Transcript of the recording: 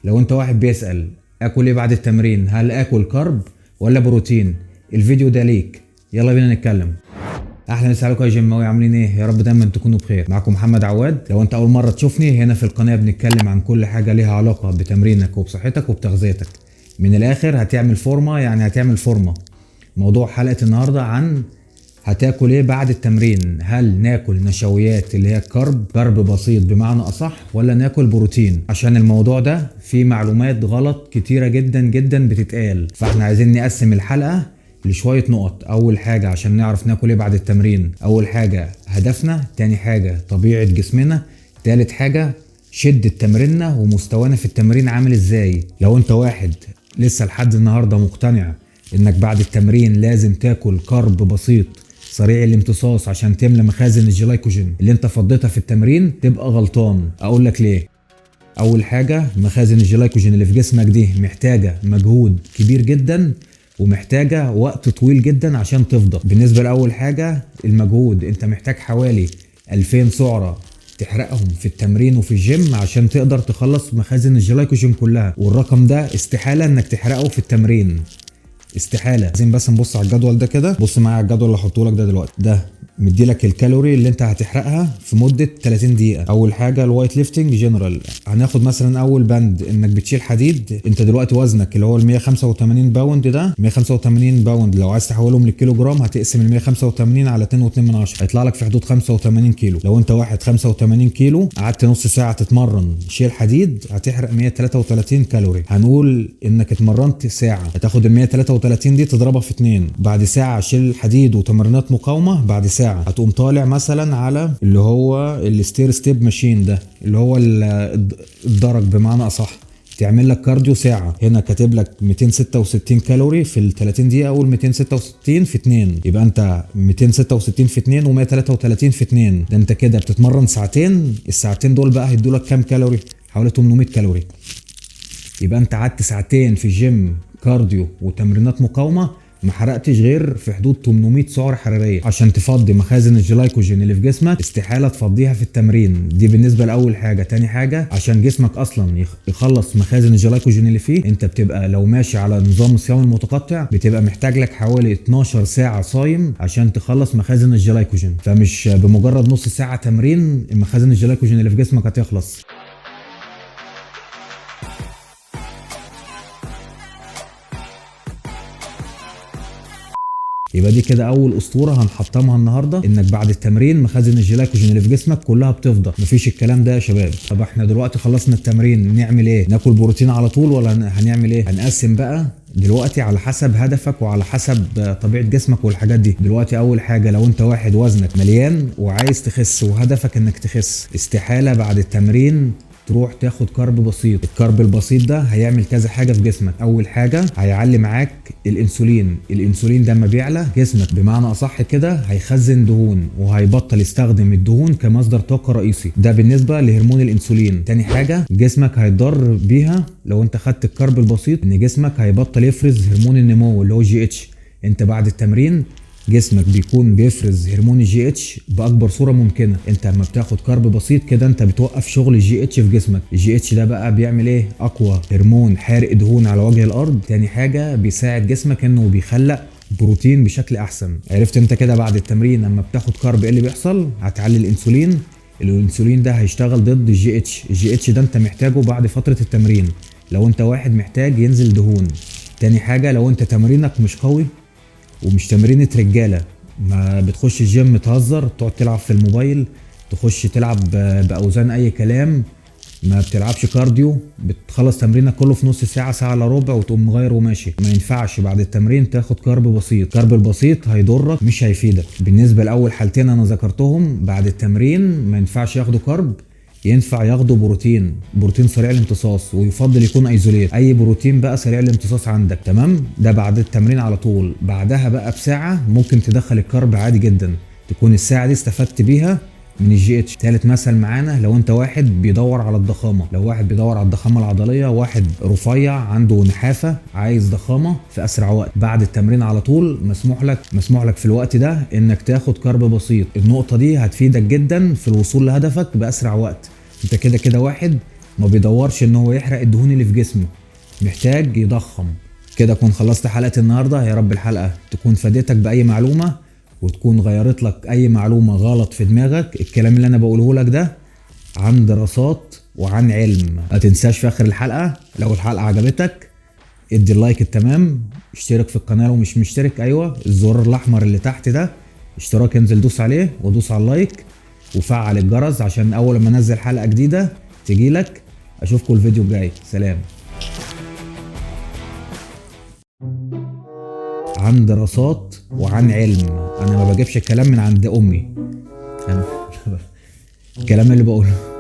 لو انت واحد بيسأل اكل ايه بعد التمرين، هل اكل carb ولا بروتين؟ الفيديو ده ليك. يلا بينا نتكلم. اهلا وسهلا عليكم يا جيماوي، عاملين ايه؟ يا رب دايما تكونوا بخير. معاكم محمد عواد. لو انت اول مرة تشوفني هنا في القناة، بنتكلم عن كل حاجة ليها علاقة بتمرينك وبصحتك وبتغذيتك. من الاخر هتعمل فورمه، يعني هتعمل فورمه. موضوع حلقة النهارده عن هتاكل ايه بعد التمرين. هل ناكل نشويات اللي هي carb، carb بسيط بمعنى اصح، ولا ناكل بروتين؟ عشان الموضوع ده فيه معلومات غلط كتيرة جدا جدا بتتقال، فاحنا عايزين نقسم الحلقة لشوية نقط. اول حاجة عشان نعرف ناكل ايه بعد التمرين، اول حاجة هدفنا، تاني حاجة طبيعة جسمنا، تالت حاجة شدة تمريننا ومستوانا في التمرين عامل ازاي. لو انت واحد لسه لحد النهاردة مقتنع انك بعد التمرين لازم تاكل carb بسيط سريع الامتصاص عشان تملى مخازن الجلايكوجين اللي انت فضيتها في التمرين، تبقى غلطان. اقول لك ليه. اول حاجة، مخازن الجلايكوجين اللي في جسمك دي محتاجة مجهود كبير جدا ومحتاجة وقت طويل جدا عشان تفضى. بالنسبة لأول حاجة المجهود، انت محتاج حوالي 2000 سعرة تحرقهم في التمرين وفي الجيم عشان تقدر تخلص مخازن الجلايكوجين كلها، والرقم ده استحالة انك تحرقه في التمرين، استحالة. عايزين بس نبص على الجدول ده كده. بص معايا على الجدول اللي هحطه لك ده دلوقتي. ده مديلك الكالوري اللي انت هتحرقها في مدة 30 دقيقة. اول حاجة ال weight lifting general، هناخد مثلا اول بند انك بتشيل حديد. انت دلوقتي وزنك اللي هو ال 185 pound، ده 185 pound لو عايز تحولهم للكيلو جرام هتقسم ال 185 على 2.2 من 10، هيطلع لك في حدود 85 كيلو. لو انت واحد 85 كيلو قعدت نص ساعة تتمرن شيل حديد هتحرق 133 كالوري. هنقول انك اتمرنت ساعة، هتاخد ال 133 دي تضربها في 2، بعد ساعة شيل حديد وتمرينات مقاومة، بعد ساعة هتقوم طالع مثلا على اللي هو ال stair step machine ده اللي هو الدرج بمعنى اصح، تعمل لك cardio ساعة. هنا كاتب لك 266 كالوري في ال 30 دقيقة، اقول 266 في 2، يبقى انت 266 في 2 و133 في 2. ده انت كده بتتمرن ساعتين، الساعتين دول بقى هيدوا لك كام كالوري؟ حوالي 800 كالوري. يبقى انت قعدت ساعتين في الجيم cardio وتمرينات مقاومة ما حرقتش غير في حدود 800 سعره حرارية. عشان تفضي مخازن الجلايكوجين اللي في جسمك استحالة تفضيها في التمرين. دي بالنسبة لاول حاجة. تاني حاجة عشان جسمك اصلا يخلص مخازن الجلايكوجين اللي فيه، انت بتبقى لو ماشي على نظام الصيام المتقطع بتبقى محتاج لك حوالي 12 ساعة صايم عشان تخلص مخازن الجلايكوجين. فمش بمجرد نص ساعة تمرين المخازن الجلايكوجين اللي في جسمك هتخلص. يبقى دي كده اول اسطورة هنحطمها النهارده، انك بعد التمرين مخازن الجلايكوجين اللي في جسمك كلها بتفضى. مفيش الكلام ده يا شباب. طب احنا دلوقتي خلصنا التمرين، نعمل ايه؟ ناكل بروتين على طول ولا هنعمل ايه؟ هنقسم بقى دلوقتي على حسب هدفك وعلى حسب طبيعة جسمك والحاجات دي. دلوقتي اول حاجة لو انت واحد وزنك مليان وعايز تخس وهدفك انك تخس، استحالة بعد التمرين تروح تاخد carb بسيط. ال carb البسيط ده هيعمل كذا حاجة في جسمك. اول حاجة هيعلي معاك الانسولين. الانسولين ده لما بيعلى جسمك بمعنى اصح كده هيخزن دهون وهيبطل يستخدم الدهون كمصدر طاقة رئيسي. ده بالنسبة لهرمون الانسولين. تاني حاجة جسمك هيتضر بيها لو انت خدت ال carb البسيط، ان جسمك هيبطل يفرز هرمون النمو اللي هو GH. انت بعد التمرين جسمك بيكون بيفرز هرمون ال GH باكبر صوره ممكنة. انت لما بتاخد carb بسيط كده انت بتوقف شغل ال GH في جسمك. ال GH ده بقى بيعمل ايه؟ اقوى هرمون حارق دهون على وجه الارض. تاني حاجة بيساعد جسمك انه بيخلق بروتين بشكل احسن. عرفت انت كده بعد التمرين لما بتاخد carb ايه اللي بيحصل؟ هتعلي الانسولين. الانسولين ده هيشتغل ضد ال GH. ال GH ده انت محتاجه بعد فترة التمرين لو انت واحد محتاج ينزل دهون. تاني حاجة لو انت تمرينك مش قوي ومش تمرينة رجالة، ما بتخش الجيم تهزر، تقعد تلعب في الموبايل، تخش تلعب بأوزان أي كلام، ما بتلعبش cardio، بتخلص تمرينك كله في نص ساعة، ساعة الا ربع، وتقوم مغير وماشي. ما ينفعش بعد التمرين تاخد carb بسيط. carb البسيط هيضرك مش هيفيدك. بالنسبة لأول حالتين أنا ذكرتهم بعد التمرين ما ينفعش ياخدوا carb، ينفع ياخدوا بروتين، بروتين سريع الامتصاص، ويفضل يكون isolate. اي بروتين بقى سريع الامتصاص عندك، تمام؟ ده بعد التمرين على طول. بعدها بقى بساعة ممكن تدخل ال carb عادي جدا، تكون الساعة دي استفدت بيها من ال GH. ثالث مثل معانا لو انت واحد بيدور على الضخامة، لو واحد بيدور على الضخامة العضلية، واحد رفيع عنده نحافه عايز ضخامه في اسرع وقت، بعد التمرين على طول مسموح لك في الوقت ده انك تاخد carb بسيط. النقطة دي هتفيدك جدا في الوصول لهدفك باسرع وقت. انت كده كده واحد ما بيدورش ان هو يحرق الدهون اللي في جسمه، محتاج يضخم. كده اكون خلصت حلقة النهاردة. يا رب الحلقة تكون فادتك بأي معلومة وتكون غيرت لك اي معلومة غلط في دماغك. الكلام اللي انا بقوله لك ده عن دراسات وعن علم. ما تنساش في اخر الحلقة لو الحلقة عجبتك ادي ال like التمام، اشترك في القناة لو مش مشترك، ايوه الزرار الاحمر اللي تحت ده اشتراك، انزل دوس عليه ودوس على ال like وفعل الجرس عشان اول ما انزل حلقة جديدة تجيلك. اشوفكم الفيديو الجاي، سلام. عن دراسات وعن علم، انا ما بجيبش الكلام من عند امي، انا الكلام اللي بقوله